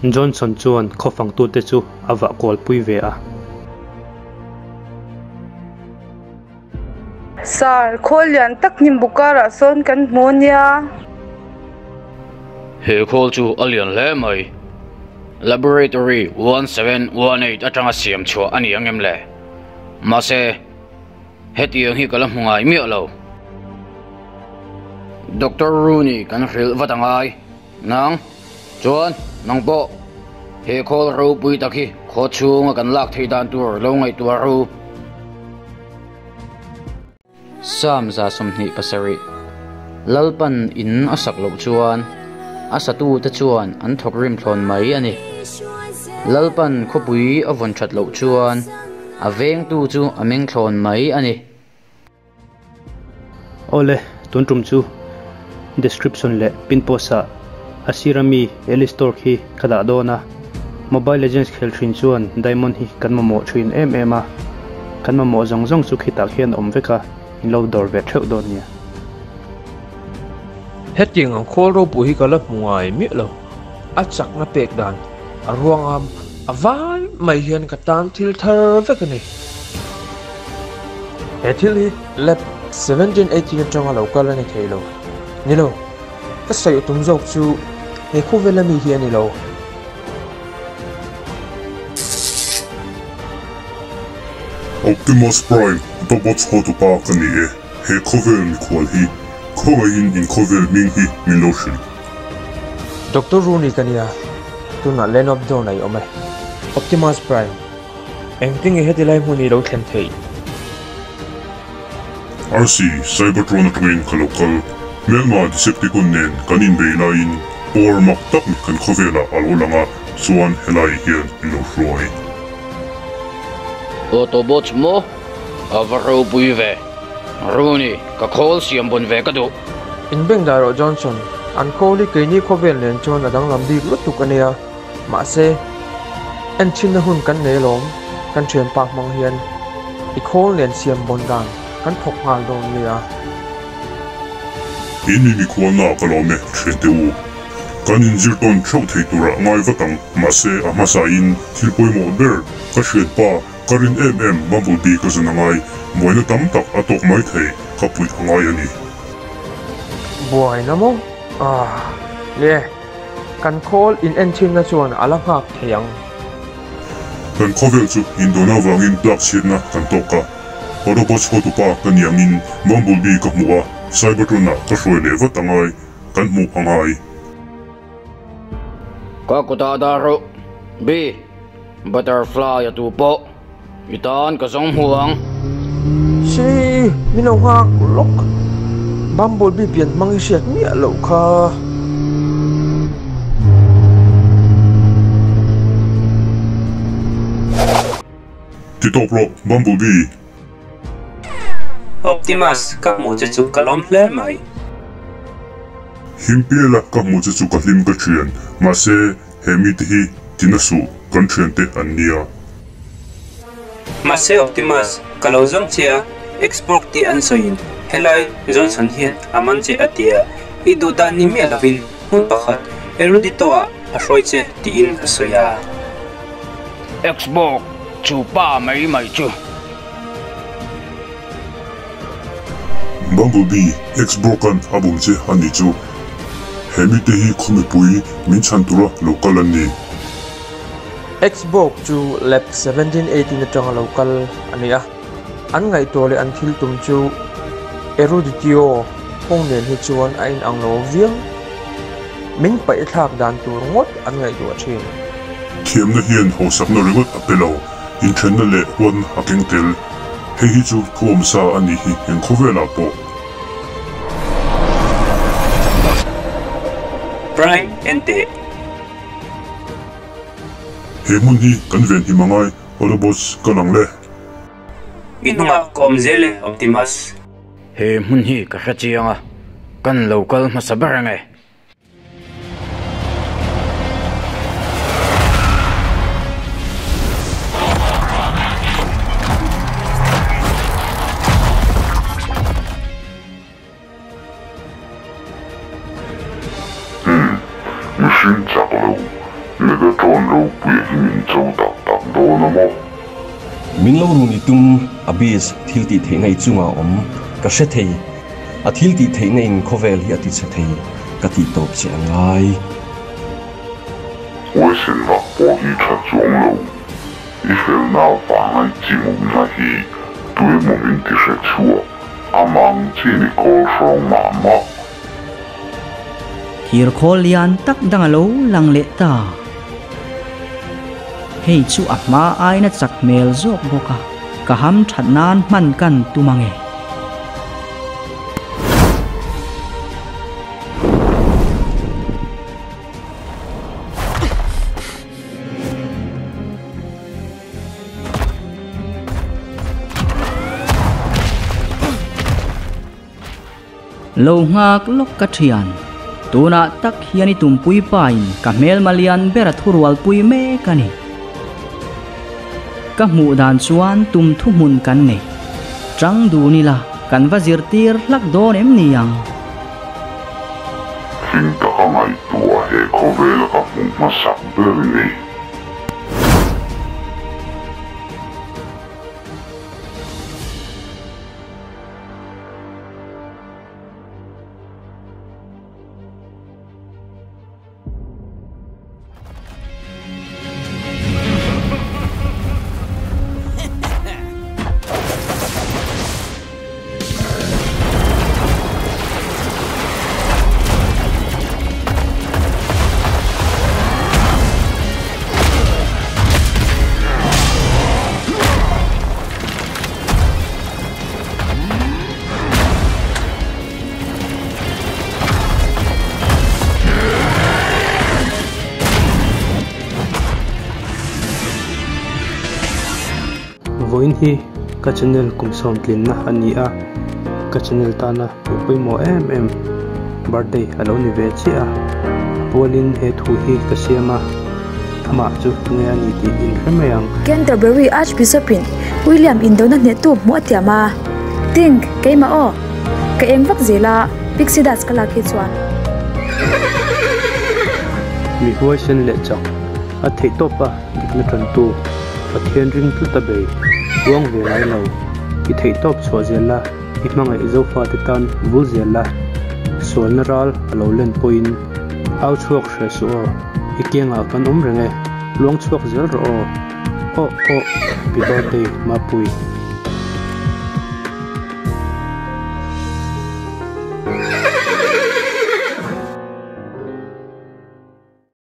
Johnson chuan khaw fangtute chu a vah kualpui ve a. Sir, khawl lian tak hnim buk karah sawn kan hmu a nia. He khawl chu a lian hle mai. Laboratory 1718 atanga siam chhuah a ni ang em le? Mahse, hetiang hi ka la hmu ngai miah lo. Doctor Rooney kan hrilh vat a ngai. Nang, chuan nang pawh he khawl ropui tak hi khaw chhunga kan lak theih dan tur lo ngaihtuah ru. Psalm 27 Lalpan in a sak loh chuan a satute chuan an thawk rim thlawn mai a ni. Lalpan khawpui a vawn that loh chuan a vengtu chu a meng thlawn mai a ni. Awle, tun tum chu description leh pin post ah a sir ami Alistor khi ka dah dawn a, Mobile Legends khel thin chuan diamond hi kan mamawh thin em em a, kan mamawh zawng zawng chu khitah khian a awm vek a, in lo dawr ve theuh dawn nia. Hetiang ang khawl ropui hi ka la hmu ngai miah lo, a chakna pek dan a ruangam a vai mai hian ka tan thil thar vek a ni. He thil hi lab 1718 atanga lo kal a ni thei lo. Ni lo, ka sawi tum zawk chu he khawvela mi hi a ni lo. Optimus Prime, Autobots hotupa ka ni e. He khawvel mikhual hi khawngaihin in khawvel hming hi min lo hrilh. Doctor Rooney ka nia, tunah Land of Dawn a i awm e. Optimus Prime, engtinge heti lai hmun i lo thlen theih? RC, Cybertron atangin ka lo kal. Hmelma Decepticon nen kan inbei laiin power mak tak kan khawvelah a lo lang a, chuan helai hian min lo hruai. Autobots maw? A va ropui ve. Rooney, ka khawl siam bawn ve ka duh. In beng dah rawh Johnson, an khawl hi keini khawvel nen chuan a danglam bik lutuk a nia. Mahse, en chhinna hun kan nei alawm, kan thianpa hmang hian i khawl nen siam bawn dan kan thawk nghal dawn nia. In mi mikhualna ka lawm e, thiante u. Kan inzir tawn theuh thei turah ngai vat ang, mahse a hmasain thil pawimawh ber ka thianpa Ka rin em em Bumblebee ka zun a ngai, buaina tam tak a tawk mai thei, ka puih a ngai a ni. Buaina maw? Ah, le, kan khawl in enchinna chuan a la nghak thei ang. Kan khawvel chu indona avangin tlak chhiatna kan tawk a, Autobots hotupa ka ni angin Bumblebee ka hmuh a, Cybertron-ah ka hruai leh vat a ngai, kan hmuh a ngai. Ka kutah dah rawh, Bee. Butterfly a tu pawh i tan ka zawng hmu ang. Sri, min lo nghak lawk. Bumblebee pian hmang i hriat miah loh kha. Ti tawp rawh, Bumblebee. Optimus, ka hmuh che chu ka lawm hle mai. Himpiala ka hmuh che chu ka hlim ka thian. Mahse, He mite hi tina suh kan thiante an nia. Mahse Optimus, ka lo zawng che a, Xborg tih an sawiin helai Johnson hian a man che a ti a, i duh dan ni miah lovin hmun pakhat Erudito ah a hruai che tiin a sawi a. Xborg chu pa mai mai chu. Bumblebee, Xborg-a'n a bum che a nih chu. He mite hi khaw mipui min chhan tura lo kal an ni. Xborg chu lab 1718 atanga lo kal a ni a, an ngaihtuah leh an thil tum chu Eruditio kawng nen hi chuan a inang lo viau. Min paih thlak dan tur ngawt an ngaihtuah thin. Thiamna hian hausakna ringawt a pe lo. Inthenna leh huan a keng tel. Hei hi chu thu awmsa a nih hi eng khawvelah pawh. Prime en teh. He hmun hi kan venhim a ngai, Autobots ka lang le. I hnungah ka awm zel e, Optimus. He hmun hi ka hre chiang a, kan lo kal hmasa ber ang e. Mihring chak lo. Megatron ropuia hi min cho tak tak dawn a maw? Min lo run i tum Abyss thil tih theihna i chungah a awm ka hre thei. A thil tih theihna in khawvel hi a ti chhe thei ka tih tawp che a ngai. Huaisen vak pawh hi tha chuang lo. I felna avanga i chimawmna hi tuemaw min ti hre chhuak a mang chin i kawl hrawng mah mah. Thir khawl lian tak dang a lo lang leh ta. Hei chu a hma aina chak hmel zawk bawk a, ka ham that nan hman kan tum ange. Lo nghak lawk ka thian. Tunah tak hian i tumpui pain ka hmelma lian ber a thurualpui mek a ni. Ka hmuh dan chuan tum thuhmun kan nei. Chang dun ila kan va zirtir hlak dawn em ni ang? Hlim taka ngaihtuah he khawvela ka hmuh hmasak ber ni. Vawiin hi ka channel kum sawmtlinna a ni a, ka channel tana pawimawh em em birthday a lo ni ve chiah a, a pualin he thu hi ka siam a, amah chu tunge a ni tih in hre mai ang. Canterbury Archbishop-in William indona hnehtu hmuh a tiam a, Tink, keimah aw. Ka eng vak zel a, Pixie Dust ka lak hi chuan. Mi huaisen leh chak, a theih tawp a dikna tantu, Pathian ring tlut a bei, uang ve ngai lo, i theih tawp chhuah zel la, i hmangaih Zofate tan vul zel la, sualna ral a lo len pawhin au chhuak hreh suh aw, i kiangah kan awm reng e, luang chhuak zel rawh aw, aw aw, happy birthday Mapui.